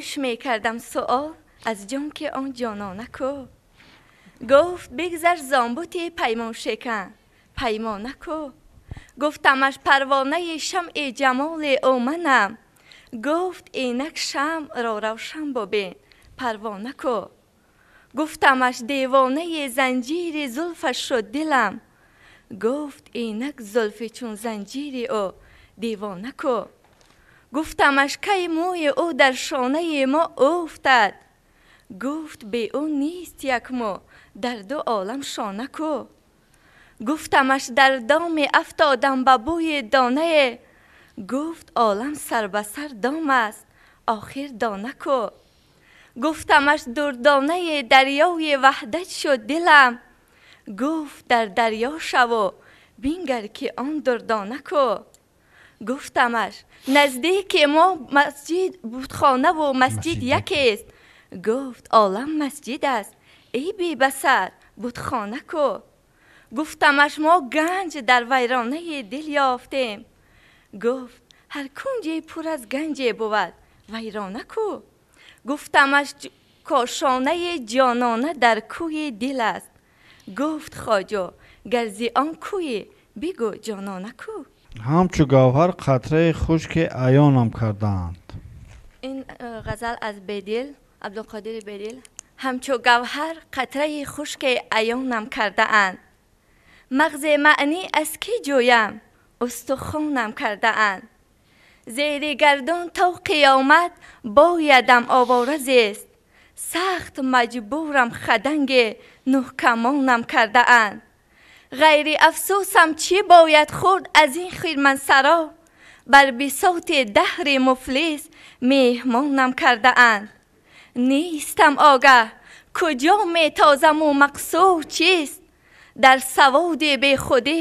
Пеш мекардам суол аз ҷон, ки он ҷонона ку. Гуфт: бигзар зон бути паймоншикан, паймона ку. Гуфтамаш: парвонаи шамъи ҷамоли ӯ манам. Гуфт: инак шамъро равшан бибин, парвона ку. Гуфтамаш: девонаи занҷири зулфаш шуд дилам. Гуфт: инак зулфи чун занҷири ӯ девона ку. Гуфтамаш: кай мӯи ӯ дар шонаи мо уфтад? Гуфт: бе ӯ нест як мӯ дар ду олам шона ку. Гуфтамаш: дар доме афтодам ба бӯи донае. Гуфт: олам сар ба сар дом аст, охир дона ку. Гуфтамаш: дурдонаи дарёи ваҳдат шуд дилам. Гуфт: дар дарё шав бингар, ки он дурдона ку. Гуфтамаш: наздики мо масҷид, бутхонаву масҷид якест. Гуфт: олам масҷид аст, эй бебасар, бутхона ку. Гуфтамаш: мо ганҷ дар вайронаи дил ёфтем. Гуфт: ҳар кунҷе пур аз ганҷе бувад, вайрона ку. Гуфтамаш: кошонаи ҷонона дар кӯи дил аст. Гуфт: хоҷо, гар зи он кӯӣ, бигӯ ҷонона ку. Ҳамчу гавҳар қатраи хушке аёнам кардаанд. Ин ғазал аз Бедил, Абдулқодири Бедил. Ҳамчу гавҳар қатраи хушке аёнам кардаанд, мағзи маънӣ аз кӣ ҷӯям, устухонам кардаанд. Зери гардун то қиёмат боядам овора зист, сахт маҷбурам, хаданги нӯҳкамонам кардаанд. Ғайри афсӯсам чӣ бояд хӯрд аз ин хирмансаро? Бар бисоти даҳри муфлис меҳмонам кардаанд. Нистам огаҳ куҷо метозаму мақсуд чист, дар саводи бехудӣ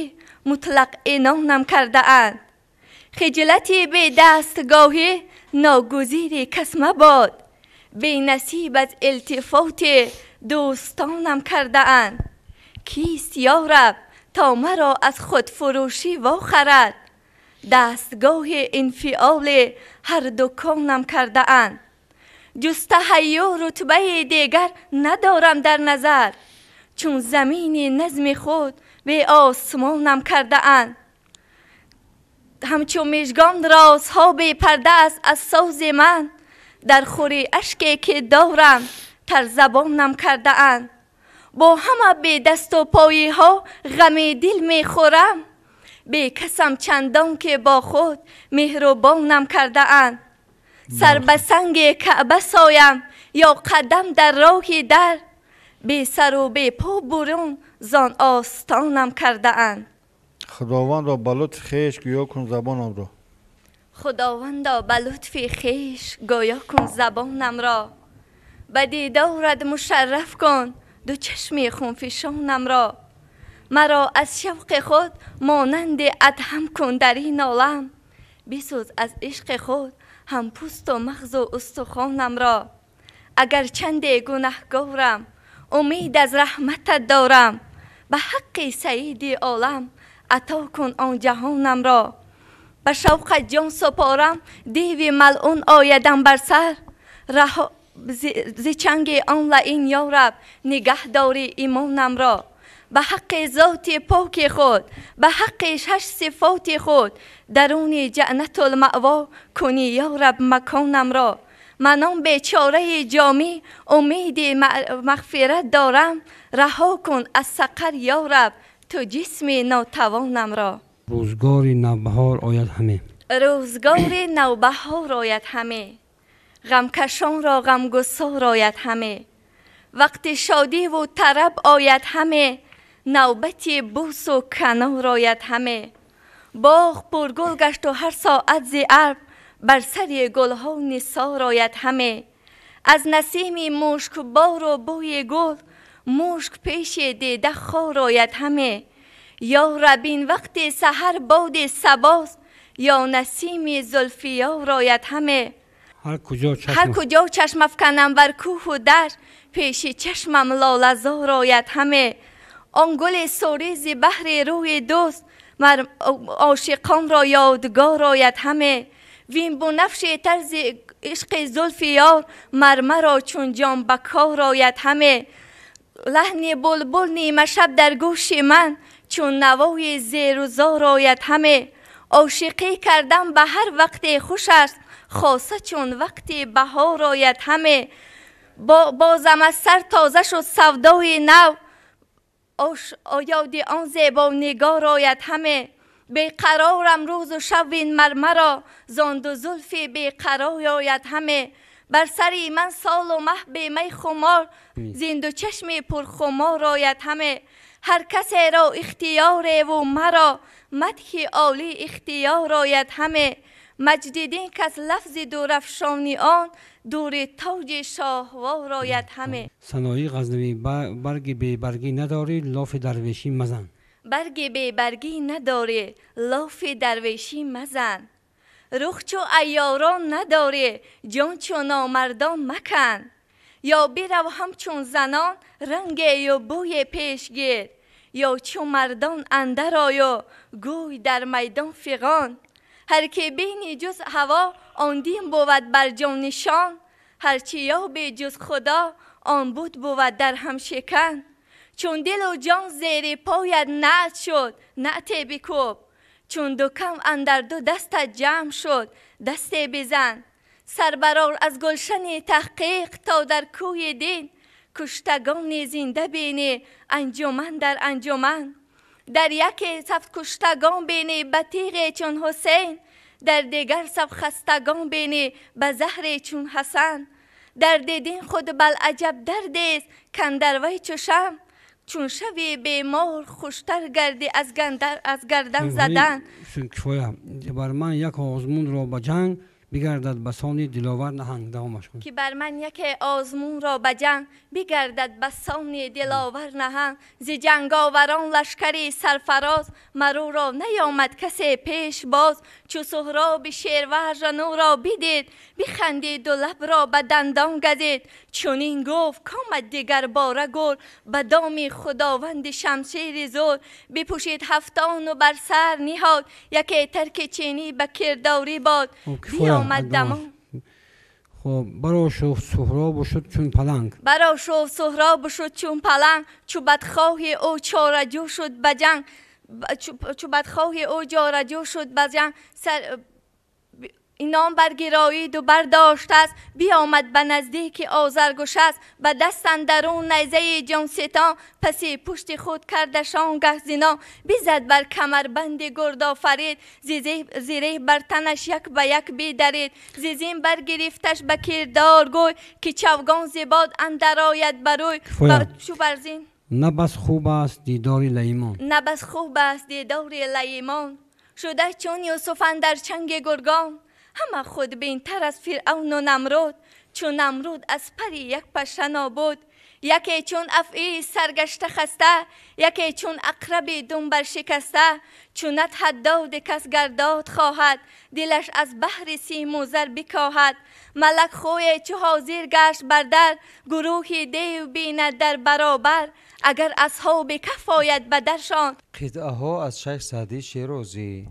мутлақ инонам кардаанд. Хиҷолати бедастгоҳӣ ногузири кас мабод, бенасиб аз илтифоти дӯстонам кардаанд. Кист, ё раб, то маро аз худфурӯшӣ вохарад? Дастгоҳи инфиоли ҳар дуконам кардаанд. Ҷуз таҳайюр рутбаи дигар надорам дар назар, чун замини назми худ беосмонам кардаанд. Ҳамчун мижгон розҳо бепарда аст аз сози ман, дар хури ашке ки дорам тарзабонам кардаанд. Бо ҳама бедасту поиҳо ғами дил мехӯрам, бекасам чандон ки бо худ меҳрубонам кардаанд. Сар ба санги Каъба соям ё қадам дар роҳи дар, бесару бепо бурун зон остонам кардаанд. Худовандо, ба лутфи хеш гӯё кун забонамро. Худовандо, ба лутфи хеш гӯё кун забонамро, ба дидорат мушарраф кун ду чашми хунфишонамро. Маро аз шавқи худ монанди адҳам кун дар ин олам, бисӯз аз ишқи худ ҳам пӯсту мағзу устухонамро. Агар чанде гунаҳгорам, умед аз раҳматат дорам, ба ҳаққи саиди олам ато кун он ҷаҳонамро. Ба шавқат ҷон супорам, деви малъун оядам бар сар, раҳо зи чанги он лаин, ё раб, нигаҳ дорӣ имонамро. Ба ҳаққи зоти поки худ, ба ҳаққи шаш сифоти худ, даруни ҷаннатулмаъво кунӣ, ё раб, маконамро. Ман он бечораи ҷомӣ умеди мағфират дорам, раҳо кун аз сақар, ё раб, ту ҷисми нотавонамро. Рӯзгори навбаҳор ояд ҳаме. Рӯзгори навбаҳор ояд ҳаме, ғамкашонро ғамгусор ояд ҳаме. Вақти шодиву тараб ояд ҳаме, навбати бӯсу канор ояд ҳаме. Боғ пургул гашту ҳар соат зи абр бар сари гулҳо нисор ояд ҳаме. Аз насими мушкбору бӯи гул мушк пеши дида хор ояд ҳаме. Ё раб, ин вақти саҳар боди сабост ё насими зулфиёр ояд ҳаме. Ҳар куҷо ҳар куҷо чашм афканам бар кӯҳу дашт, пеши чашмам лолазор ояд ҳаме. Он гули сури зи баҳри рӯи дӯст мар ошиқонро ёдгор ояд ҳаме. Вин бунафши тарзи ишқи зулфи ёр, мармаро чун ҷон ба кор ояд ҳаме. Лаҳни булбул нимашаб дар гӯши ман, чун навои зеру зор ояд ҳаме. Ошиқӣ кардан ба ҳар вақте хуш аст, хоса чун вақти баҳор ояд ҳаме. Бозам аз сар тоза шуд савдои нав, ёди он зебо нигор ояд ҳаме. Беқарорам рӯзу шаб вин мармаро, зонду зулфи беқарор ояд ҳаме. Бар сари ман солу маҳ бемай хумор, зинду чашми пурхумор ояд ҳаме. Ҳар касеро ихтиёреву маро, мадҳи олӣ ихтиёр ояд ҳаме. Маҷдидин кас лафзи дурафшони он, дури тоҷи шоҳвор ояд ҳаме. Санои Ғазнавӣ: барги бебаргӣ надорӣ, лофи дарвешӣ мазан. Барги бебаргӣ надорӣ, лофи дарвешӣ мазан. Рух чу айёрон надорӣ, ҷон чу номардон макан. Ё бирав ҳамчун занон, рангею бӯе пеш гир, ё чу мардон андар ою гӯй дар майдон фиғон. Ҳар ки бини ҷуз ҳаво, он дин бувад бар ҷон нишон. Ҳар чи ёби ҷуз худо, он буд бувад дар ҳамшикан. Чун дилу ҷон зери поят наът шуд, наъте бикӯб. Чун ду кам андар ду дастат ҷамъ шуд, дасте бизан. Сарбарор аз гулшани таҳқиқ то дар кӯи дин, куштагони зинда бинӣ анҷуман дар анҷуман. Дар яке саф куштагон бинӣ ба тиғе чун Ҳусейн, дар дигар саф хастагон бинӣ ба заҳре чун Ҳасан. Дарди дин худ балаҷаб дардест, кандар вай чу шам. Чун шави бемор хуштар гардӣ аз гардан задан. Кифоя. Бар ман як озмунро ба ҷанг, бигардад ба сони диловар наҳанг. Давомаш кун. Ки бар ман яке озмунро ба ҷанг, бигардад ба сони диловар наҳанг. Зи ҷанговарон лашкари сарфароз, маруро наёмад касе пеш боз. Чу Суҳроби шерваҳжанӯро бидид, бихандиду лабро ба дандон газид. Чунин гуфт: комад дигар бора гур, ба доми худованди шамшери зур. Бипӯшид ҳафтону бар сар ниҳод, яке тарки чинӣ ба кирдорӣ бод. Биёмад дамон. Хоб, барошуфт Суҳробу шуд чун паланг. Барошуфт Суҳробу шуд чун паланг, чу бадхоҳи ӯ чораҷӯ шуд ба ҷанг. Чу бадхоҳи ӯ ҷораҷӯ шуд ба ҷанг. Инон баргироиду бардоштааст, биёмад ба наздики Озаргӯшаст. Ба даст андарун найзаи ҷонситон, паси пушти худ кардашон гаҳ зинон. Бизад бар камарбанди гурдофарид, зиреҳ бар танаш як ба як бидарид. Зизин баргирифташ ба кирдор гӯй, ки чавгон зибод андар ояд барӯй. Чу барзин на бас хуб аст дидори лаимон. На бас хуб аст дидори лаимон, шуда чун Юсуф андар чанги гургон. Ҳама худбинтар аз Фиръавну Намруд, чун Намруд аз пари як паша нобуд. Яке чун афъии саргашта хаста, яке чун ақраби думбаршикаста. Чунат ҳаддоди кас гардод хоҳад, дилаш аз баҳри симу зар бикоҳад. Малак хӯе чу ҳозир гашт бар дар, гурӯҳи дев бинад дар баробар. Агар асҳоби каф ояд ба даршон. Қитъаҳо аз Шайх Саъдии Шерозӣ.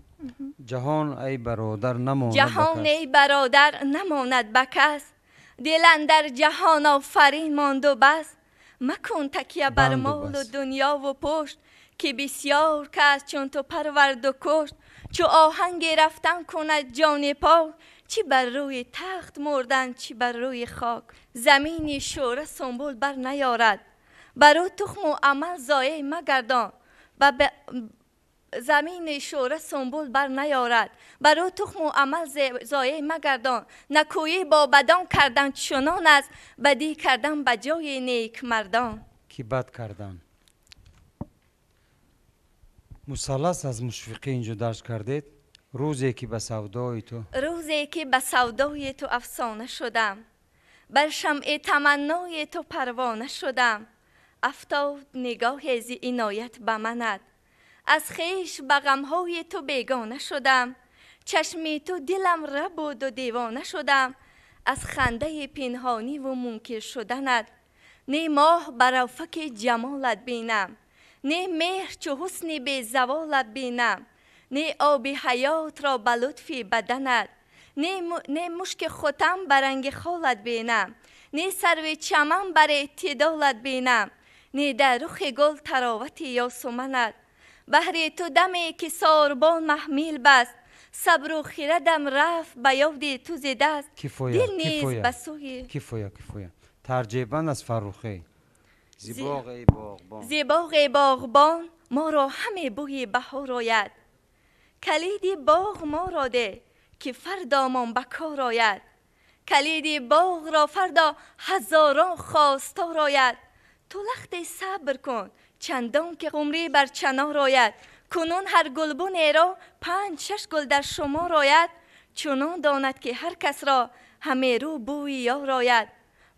Ҷаҳон эй бародар намонад ба Ҷаҳон кас. Эй бародар намонад ба кас, дил андар ҷаҳон офарин монду бас. Макун такя бар Банду молу бас. дунёву пушт, ки бисёр кас чун ту парварду кушт. Чу оҳанги рафтан кунад ҷони пок, чӣ бар рӯи тахт мурдан, чӣ бар рӯи хок. Замини шӯра сумбул бар наёрад, бар ӯ тухму амал зоеъ магардон. Замини шӯра сумбул бар наёрад, бар ӯ тухму амал зоеъ магардон. Накӯӣ бо бадон кардан чунон аст, бадӣ кардан ба ҷои некмардон. Ки бад кардан. Мусаллас аз мушфиқӣ инҷо дарҷ кардед. Рӯзе ки ба савдои ту. Рӯзе ки ба савдои ту афсона шудам, бар шамъи таманнои ту парвона шудам. Афтод нигоҳе зи иноят ба манат, аз хеш ба ғамҳои ту бегона шудам. Чашми ту дилам рабуду девона шудам, аз хандаи пинҳониву мункир шуданат. Не моҳ ба равфаки ҷамолат бинам, не меҳр чу ҳусни безаволат бинам, не оби ҳаётро ба лутфи баданат. Не мушки хотам баранги холат бинам, не сарви чаман бар эътидолат бинам, не дар рухи гул таровати ёсуманат. Баҳри ту даме ки сорбон маҳмил баст, сабру хирадам рафт ба ёди ту зи даст. Кифоя, дил низ кифоя. Ба сӯи Кифоя, кифоя. Тарҷеъбанд аз Фаррухӣ. Зи боғи боғбон. Зи боғи боғбон моро ҳаме бӯи баҳор ояд. Калиди боғ моро де, ки фардомон ба кор ояд. Калиди боғро фардо ҳазорон хостор ояд. Ту лахте сабр кун, чандон ки қумрӣ бар чанор ояд. Кунун ҳар гулбунеро 5-6 гул дар шумор ояд. Чунон донад, ки ҳар касро ҳамерӯ бӯи ёр ояд.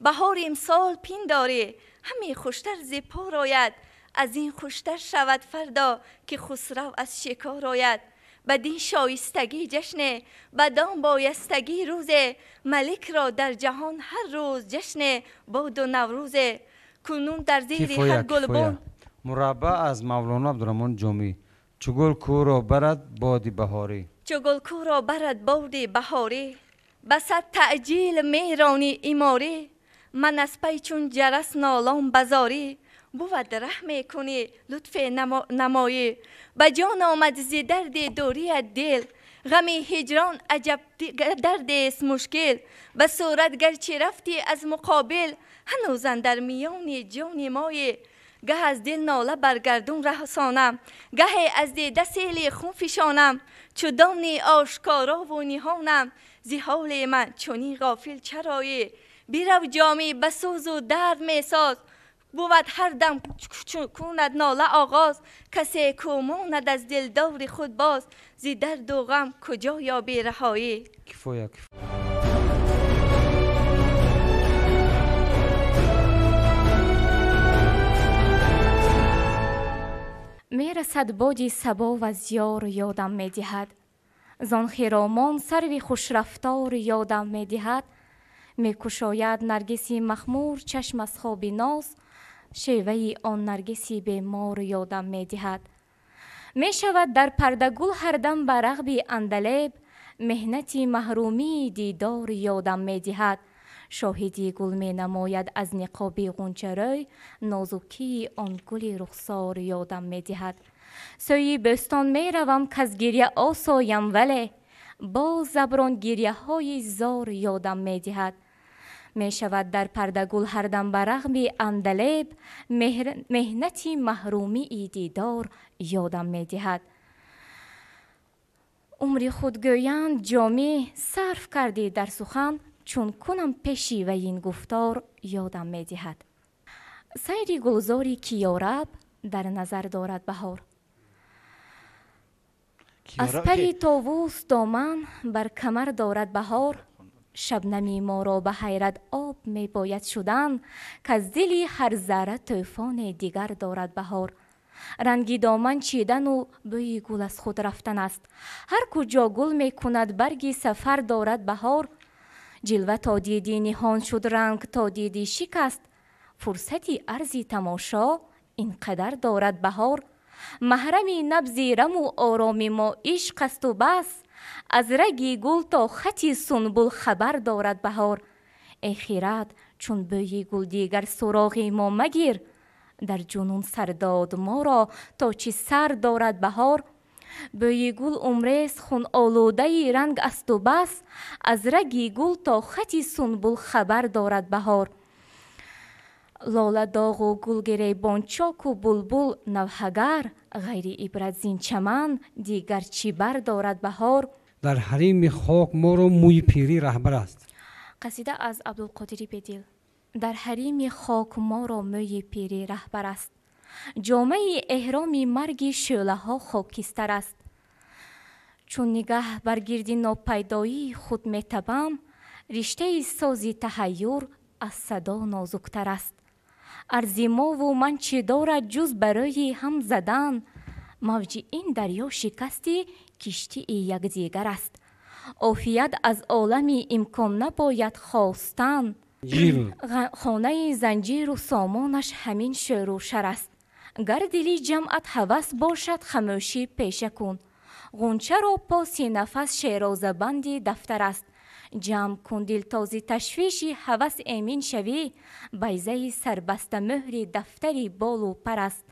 Баҳори имсол пиндорӣ ҳаме хуштар зи пор ояд. Аз ин хуштар шавад фардо, ки хусрав аз шикор ояд. Бадин шоистагӣ ҷашне, бадон боястагӣ рӯзе. Маликро дар ҷаҳон ҳар рӯз ҷашне боду наврӯзе. Кунун дар зери Кифоя, ҳар гулбун кифоя. Мураббаъ аз Мавлоно Абдурраҳмон Ҷомӣ. Чу гул кӯро барад боди баҳорӣ. Чу гул кӯро барад боди баҳорӣ, ба сад таъҷил меронӣ иморӣ. Ман аз пай чун ҷарас нолон базорӣ. Бувад раҳме кунӣ, лутфе намоӣ. Ба ҷон омад зи дарди дурият дил. Ғами ҳиҷрон аҷаб дардест мушкил. Ба сурат гарчи рафтӣ аз муқобил, ҳанӯз андар миёни ҷони моӣ. Гаҳ аз дил нола баргардун расонам, гаҳе аз дида сели хун фишонам. Чу дони ошкорову ниҳонам, зи ҳоли ман чунин ғофил чароӣ? Бирав, ҷомӣ, ба сӯзу дард месоз. Бувад ҳар дам кунад нола оғоз. Касе кӯ монад аз дилдори худ боз, зи дарду ғам куҷо ёбӣ раҳоӣ? Кифоя, кифоя. Мерасад боди сабо ва зиёр ёдам медиҳад. Зон хиромон сарви хушрафтор ёдам медиҳад. Мекушояд наргиси махмур чашм аз хоби ноз, шеваи он наргиси бемор ёдам медиҳад. Мешавад дар пардагул ҳардам ба рағби андалеб, меҳнати маҳрумии дидор ёдам медиҳад. Шоҳиди гул менамояд аз ниқоби ғунчарӯй, нозукии он гули рухсор ёдам медиҳад. Сӯи бӯстон меравам, каз гирья осоям, вале боз заброн гирьяҳои зор ёдам медиҳад. Мешавад дар пардагул ҳардам ба рағми андалеб, меҳнати маҳрумии дидор ёдам медиҳад. Умри худ гӯянд ҷомӣ сарф кардӣ дар сухан, чун кунам пеши ваин гуфтор ёдам медиҳад. Сайри гулзори киёраб дар назар дорад баҳор. Аз пари товус доман бар камар дорад баҳор. Шабнами моро ба ҳайрат об мебояд шудан, каз дили ҳар зарра тӯфоне дигар дорад баҳор. Ранги доман чидану бӯи гул аз худ рафтан аст. Ҳар куҷо гул мекунад барги сафар дорад баҳор. Ҷилва то дидӣ ниҳон шуд, ранг то дидӣ шикаст. Фурсати арзи тамошо ин қадар дорад баҳор. Маҳрами набзи раму ороми мо ишқ асту бас. Аз раги гул то хати сунбул хабар дорад баҳор. Эй хирад, чун бӯи гул дигар суроғи мо магир. Дар ҷунун сардод моро то чӣ сар дорад баҳор. Бӯи гул умрест хунолудаи ранг асту бас. Аз раги гул то хати сунбул хабар дорад баҳор. Лола доғу гулгиребон чоку булбул навҳагар, ғайри ибрат зин чаман дигар чӣ бар дорад баҳор. Дар ҳарими хок моро мӯи пирӣ раҳбар аст. Қасида аз Абдулқодири Бедил. Дар ҳарими хок моро мӯи пирӣ раҳбар аст. Ҷомаи эҳроми марги шӯълаҳо хокистар аст. Чун нигаҳ бар гирди нопайдоии худ метабам, риштаи сози таҳайюр аз садо нозуктар аст. Арзи мову ман чӣ дорад ҷуз барои ҳам задан? Мавҷи ин дарё шикасти киштии якдигар аст. Офият аз олами имкон набояд хостан. Хонаи занҷиру сомонаш ҳамин шӯру шар аст. Гар дили ҷамъат ҳавас бошад, хамӯшӣ пеша кун. Ғунчаро поси нафас шерозабанди дафтар аст. Ҷамъ кун дилтози ташвиши ҳавас эмин шавӣ, байзаи сарбаста мӯҳри дафтари болу пар аст.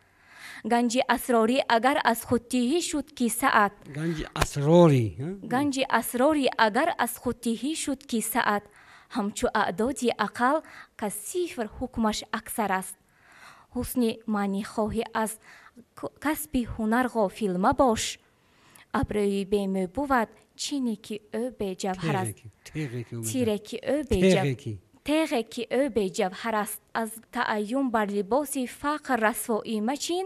Ганҷи асрорӣ агар аз худ тиҳӣ шуд кисаат. Ганҷи асрорӣ. Ганҷи асрорӣ агар аз худ тиҳӣ шуд кисаат, ҳамчу аъдоди ақал каз сифр ҳукмаш аксар аст. Ҳусни маънихоҳӣ аз касби ҳунар ғофил мабош, абрӯи бемӯ бувад чине ки ӯ беҷавҳар аст. Тире ки ӯ теғе ки ӯ беҷавҳар аст. Аз таъюн бар либоси фақр расвоӣ мачин,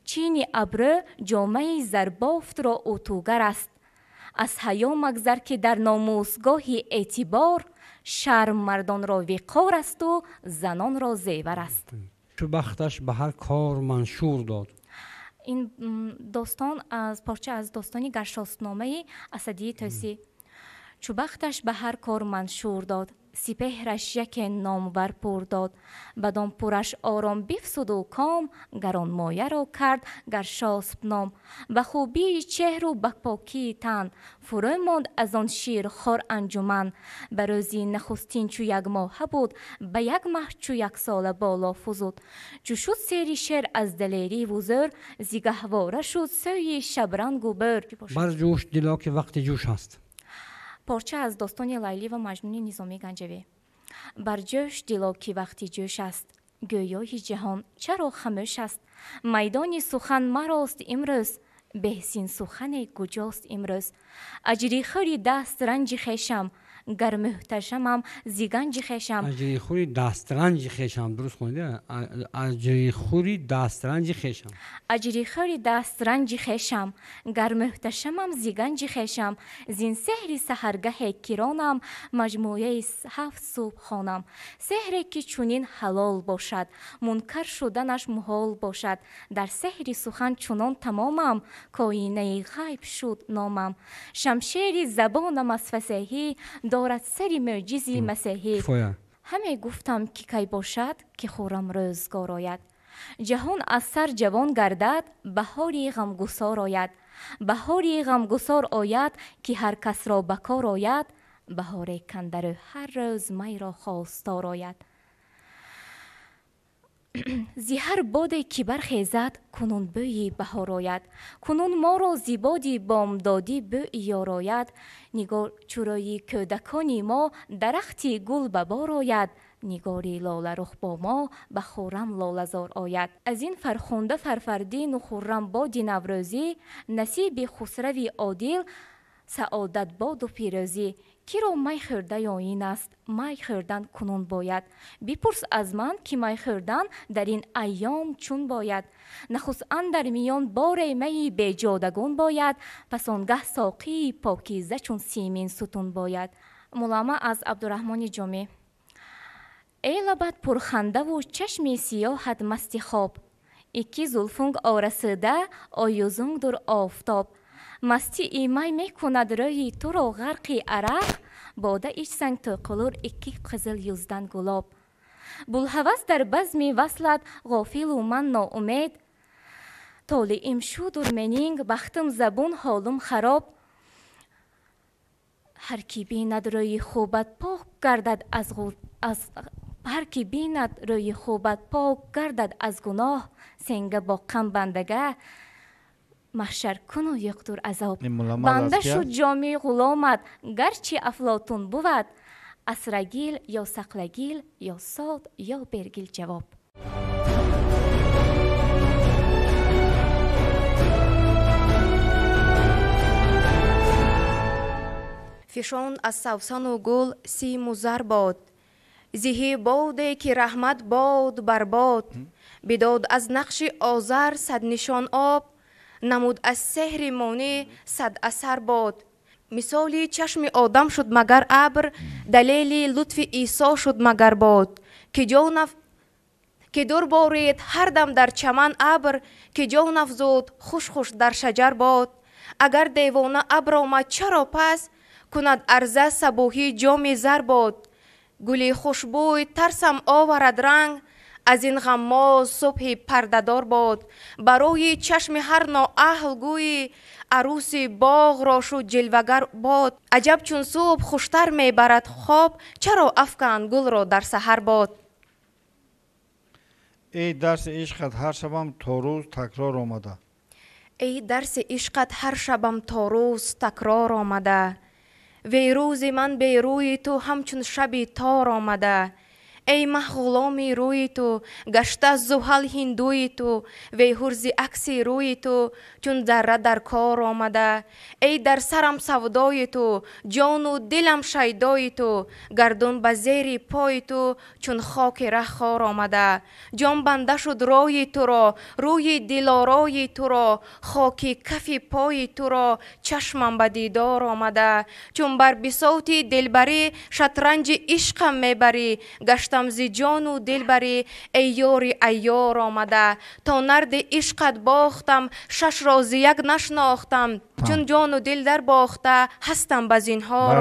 чини абрӯ ҷомаи зарбофтро утугар аст. Аз ҳаё магзар ки дар номусгоҳи эътибор, шарм мардонро виқор асту занонро зевар аст. Чу бахташ ба ҳар кор маншур дод. Ин достон аз порча аз достони Гаршостномаи Асадии Тӯсӣ. Чу бахташ ба ҳар кор маншур дод, сипеҳраш яке номвар пур дод, бадон пураш ором бифсуду ком, гаронмояро кард Гаршосп ном. Ба хубии чеҳру ба покии тан фурӯ монд аз он ширхор анҷуман. Ба рӯзи нахустин чу якмоҳа буд, ба як маҳ чу яксола боло фузуд. Чу шуд сери шер аз далериву зӯр, зи гаҳвора шуд сӯи шабрангу бӯр. Барҷӯш дило ки вақти ҷӯш аст. Порча аз достони Лайлӣ ва Маҷнуни Низомӣ Ганҷавӣ. Барҷӯш дило ки вақти ҷӯш аст, гӯёи ҷаҳон чаро хамӯш аст? Майдони сухан марост имрӯз, беҳсин сухане куҷост имрӯз? Аҷрихӯри даст ранҷи хешам, гар муҳташамам зи ганҷи хешам. Аҷрихӯри дастранҷи хешам, дуруст хондӣ? Аҷрихӯри дастранҷи хешам. Аҷрихӯри дастранҷи хешам, гар муҳташамам зи ганҷи хешам. Зин сеҳри саҳаргаҳе киронам, маҷмӯаи ҳафт субҳ хонам. Сеҳре ки чунин ҳалол бошад, мункар шуданаш муҳол бошад. Дар сеҳри сухан чунон тамомам, коинаи ғайб шуд номам. Шамшери забонам аз фасеҳӣ дорад сари мӯъҷизи масеҳӣ. Ҳаме гуфтам ки кай бошад, ки хуррам рӯзгор ояд. Ҷаҳон аз сар ҷавон гардад, баҳори ғамгусор ояд. Баҳори ғамгусор ояд, ки ҳар касро ба кор ояд. Баҳоре кандарӯ ҳар рӯз майро хостор ояд. Зи ҳар боде ки бархезад, кунун бӯи баҳор ояд. Кунун моро зи боди бомдодӣ бӯи ёр ояд. Нигор чӯрӯи кӯдакони мо дарахти гул ба бор ояд. Нигори лоларух бо мо ба хуррам лолазор ояд. Аз ин фархунда фарфардину хуррам боди наврӯзӣ, насиби хусрави одил саодат боду пирӯзӣ. Киро май хӯрда ёин аст, май хӯрдан кунун бояд. Бипурс аз ман ки май хӯрдан дар ин айём чун бояд. Нахуст андар миён боре майи беҷодагун бояд, пас он гаҳ соқии покиза чун симин сутун бояд. Мулама аз Абдураҳмони Ҷомӣ. Эй лабат пурхандаву чашми сиёҳат масти хоб, икки зулфунг орасида оюзунгдур офтоб. Мастии май мекунад рӯи туро ғарқи арақ, бода ичсанг тоқулур икки қизил юздан гулоб. Булҳавас дар базми васлат ғофилу ман ноумед, толиим шудур менинг бахтим забун ҳолум хароб. Ҳар ки бинад рӯи хубат пок гардад аз ҳар ки бинад рӯи хубат пок гардад аз гуноҳ, сенга боққам бандага маҳшар куну юқтур азоб. Банда шуд ҷоми ғуломат гарчи афлотун бувад, асрагил ё сақлагил ё сод ё бергил ҷавоб. Фишон аз савсану гул симу зар бод, зиҳи боде ки раҳмат бод бар бод. Бидод аз нақши озар сад нишон об, намуд аз сеҳри монӣ сад асар бод. Мисоли чашми одам шуд магар абр, далели лутфи Исо шуд магар бод. Ки дур борид ҳар дам дар чаман абр, ки ҷон афзуд хуш-хуш дар шаҷар бод. Агар девона абр омад чаро пас, кунад арза сабӯҳӣ ҷоми зар бод. Гули хушбӯй тарсам оварад ранг, Аз ин ғаммоз субҳи пардадор бод. Барои чашми ҳар ноаҳл гӯйӣ арӯси боғро шуд ҷилвагар бод. Аҷаб чун субҳ хуштар мебарад хоб, чаро афканд гулро дар саҳар бод. Эй дарси ишқат ҳар шабам то рӯз такрор омада. Эй дарси ишқат ҳар шабам то рӯз такрор омада. Вей рӯзи ман берӯи ту ҳамчун шаби тор омада. Эй маҳ ғуломи рӯи ту, гашта зуҳал ҳиндуи ту, вей ҳурзи акси рӯи ту, чун зарра дар кор омада. Эй дар сарам савдои ту, ҷону дилам шайдои ту, гардун ба зери пои ту, чун хоки раҳ хор омада. Ҷон банда шуд роҳи туро, рӯи дилорои туро, хоки кафи пои туро, чашмам ба дидор омада. Чун бар бисоти дилбарӣ, шатранҷи ишқам мебарӣ, гаштам зи ҷону дилбарӣ, эй ёри айёр омада. То нарди ишқат бохтам, шаш рози як нашнохтам, чун ҷону дил дарбохта, ҳастам ба зинҳор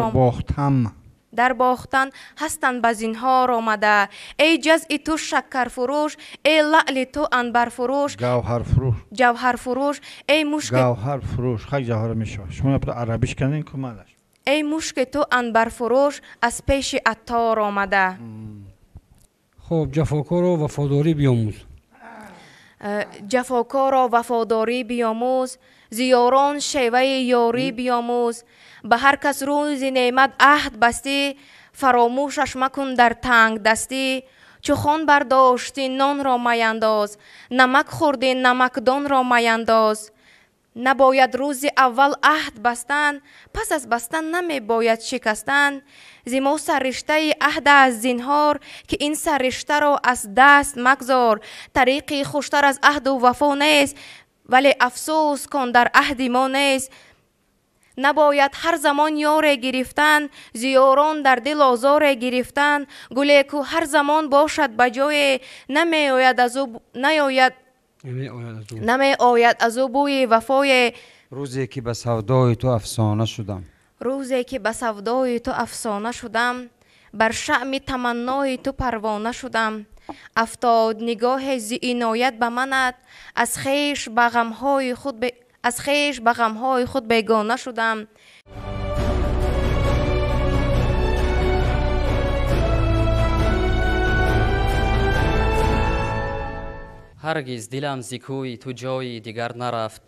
дарбохтан, ҳастам ба зинҳор омада. Эй ҷазъи ту шаккарфурӯш, эй лаъли ту анбарфурӯш, гавҳарфурӯш, ҷавҳарфурӯш, эй мушки гавҳарфурӯш, хак ҷавҳар мешавад. Шумо арабиш кардин кумалаш. Эй мушки ту анбарфурӯш, аз пеши аттор омада. Хуб, ҷафокорро вафодорӣ биёмӯз. Ҷафокорро вафодорӣ биёмӯз, зиёрон шеваи ёрӣ биёмӯз. Ба ҳар кас рӯзи неъмат аҳд бастӣ, фаромӯшаш макун дар тангдастӣ. Чу хон бардоштӣ нонро маяндоз, намак хӯрдӣ намакдонро маяндоз. Набояд рӯзи аввал аҳд бастан, пас аз бастан намебояд шикастан. Зи мо сарриштаи аҳд аст зинҳор, ки ин сарриштаро аз даст магзор. Тариқи хуштар аз аҳду вафо нест, вале афсӯс кон дар аҳди мо нест. Набояд ҳар замон ёре гирифтан, зиёрон дар дил озоре гирифтан. Гуле ку ҳар замон бошад ба ҷое, намеояд аз ӯ бӯи вафое. Рӯзе ки ба савдои ту афсона шудам. Рӯзе ки ба савдои ту афсона шудам, бар шаъми таманнои ту парвона шудам. Афтод нигоҳе зи иноят ба манат, аз хеш ба ғамҳои худ бегона шудам. Ҳаргиз дилам зи кӯи ту ҷои дигар нарафт,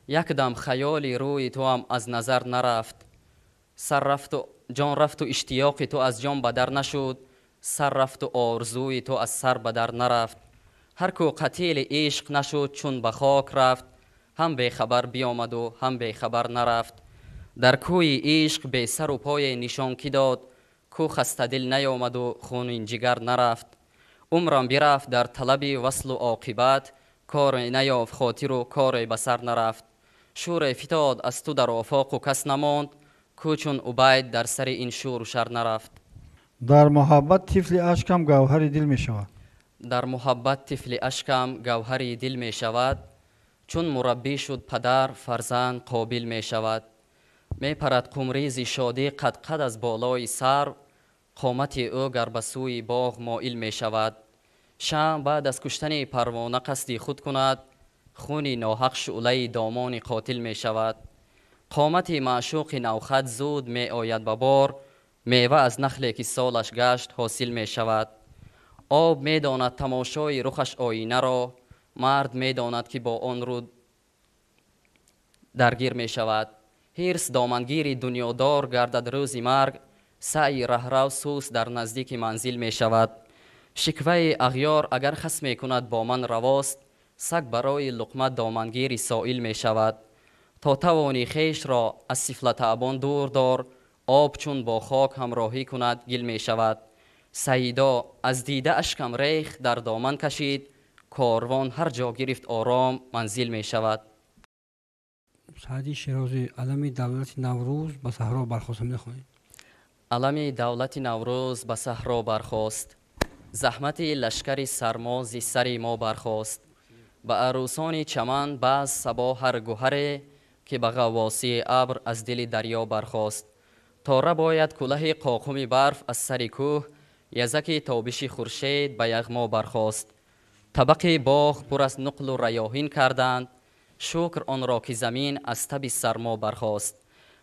якдам хаёли рӯи туам аз назар нарафт. Сар рафту ҷон рафту иштиёқи ту аз ҷон бадар нашуд, сар рафту орзуи ту аз сар бадар нарафт. Ҳар кӯ қатили ишқ нашуд чун ба хок рафт, ҳам бехабар биомаду ҳам бехабар нарафт. Дар кӯи ишқ бесару пое нишон кӣ дод, кӯ хастадил наёмаду хунин ҷигар нарафт. Умрам бирафт дар талаби васлу оқибат, коре наёфт хотиру коре ба сар нарафт. Шӯре фитод аз ту дар офоқу кас намонд, кӯ чун Убайд дар сари ин шӯру шар нарафт. Дар муҳаббат тифли ашкам гавҳари дил мешавад. Дар муҳаббат тифли ашкам гавҳари дил мешавад, чун мураббӣ шуд падар фарзанд қобил мешавад. Мепарад қумризи шодӣ қадқад аз болои сар, қомати ӯ гар ба сӯи боғ моил мешавад. Шамъ баъд аз куштани парвона қасди худ кунад, хуни ноҳақ шӯълаи домони қотил мешавад. Қомати маъшуқи навхат зуд меояд ба бор, мева аз нахле ки солаш гашт ҳосил мешавад. Об медонад тамошои рухаш оинаро, мард медонад ки бо он рӯ даргир мешавад. Ҳирс домангири дунёдор гардад рӯзи марг, саъи раҳрав сус дар наздики манзил мешавад. Шикваи ағёр агар хас мекунад бо ман равост, саг барои луқма домангири соил мешавад. То тавони хешро аз сифлатаъбон дур дор, об чун бо хок ҳамроҳӣ кунад гил мешавад. Саидо аз дида ашкам рехт дар доман кашид, корвон ҳар ҷо гирифт ором манзил мешавад. Саъди Шерозӣ, алами давлати Наврӯз ба саҳро бархост мехонед. Алами давлати Наврӯз ба саҳро бархост, заҳмати лашкари сармо зи сари мо бархост. Ба арӯсони чаман баъз сабо ҳар гӯҳаре, ки ба ғаввосии абр аз дили дарё бархост. Тора бояд кӯлаҳи қоқуми барф аз сари кӯҳ, Язаки тобиши хуршед ба яғмо бархост. Табақи боғ пур аз нуқлу раёҳин карданд, шукр онро ки замин аз таби сармо бархост.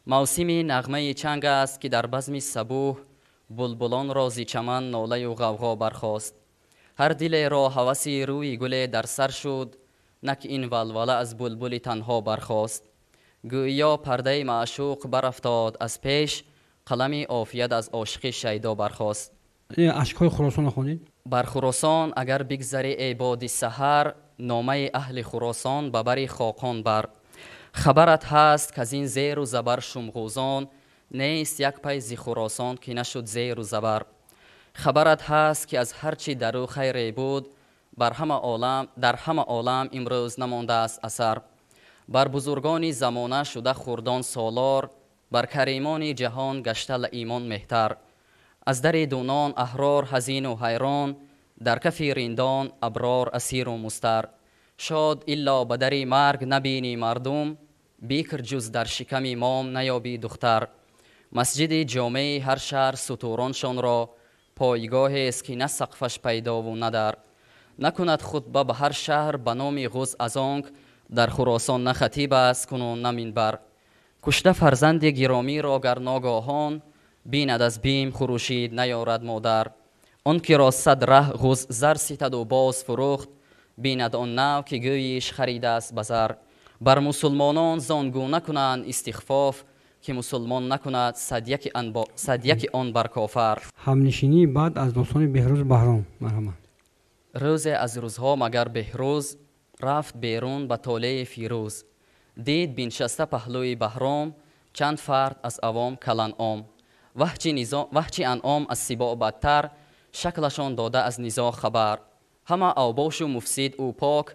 Мавсими нағмаи чанг аст, ки дар базми сабӯҳ булбулонро зи чаман нолаю ғавғо бархост. Ҳар дилеро ҳаваси рӯи гуле дар сар шуд, нак ин валвала аз булбули танҳо бархост. Гӯё пардаи маъшуқ барафтод аз пеш, қалами офият аз ошиқи шайдо бархост. Ашкҳои Хуросонро хонед. Бар Хуросон агар бигзарӣ, эй боди саҳар, номаи аҳли Хуросон ба бари хоқон бар. Хабарат ҳаст, каз ин зеру забар шумғӯзон нест як пай зи Хуросон, ки нашуд зеру забар. Хабарат ҳаст, ки аз ҳар чӣ дар ӯ хайре буд, бар ҳама олам, дар ҳама олам имрӯз намондааст асар. Бар бузургони замона шуда хурдон солор, бар каримони ҷаҳон гашта лаимон меҳтар. Аз дари дунон аҳрор ҳазину ҳайрон, дар кафи риндон аброр асиру мустар. Шод илло ба дари марг набинӣ мардум, бикр ҷуз дар шиками мом наёбӣ духтар. Масҷиди ҷомеи ҳар шаҳр сутуроншонро пойгоҳест, ки на сақфаш пайдову на дар. Накунад хутба ба ҳар шаҳр ба номи ғуз, аз онк дар Хуросон на хатиб аст кунун, на минбар. Кушта фарзанди гиромиро гар ногоҳон бинад, аз бим хурӯшид наёрад модар. Он киро 100 раҳ ғуз зар ситаду боз фурӯхт, бинад он нав, ки гӯйиш харидааст ба зар. Бар мусулмонон зон гуна кунанд истихфоф, ки мусулмон накунад садяки он бар кофар. Ҳамнишинии баъд аз достони Беҳрӯз Баҳром, марҳамат. Рӯзе аз рӯзҳо магар Беҳрӯз рафт берун ба толеи фирӯз. Дид биншаста паҳлӯи Баҳром чанд фард аз авом каланъом. Ваҳчи анъом аз сибоъ бадтар, шаклашон дода аз низоъ хабар. Ҳама авбошу муфсид, ӯ пок.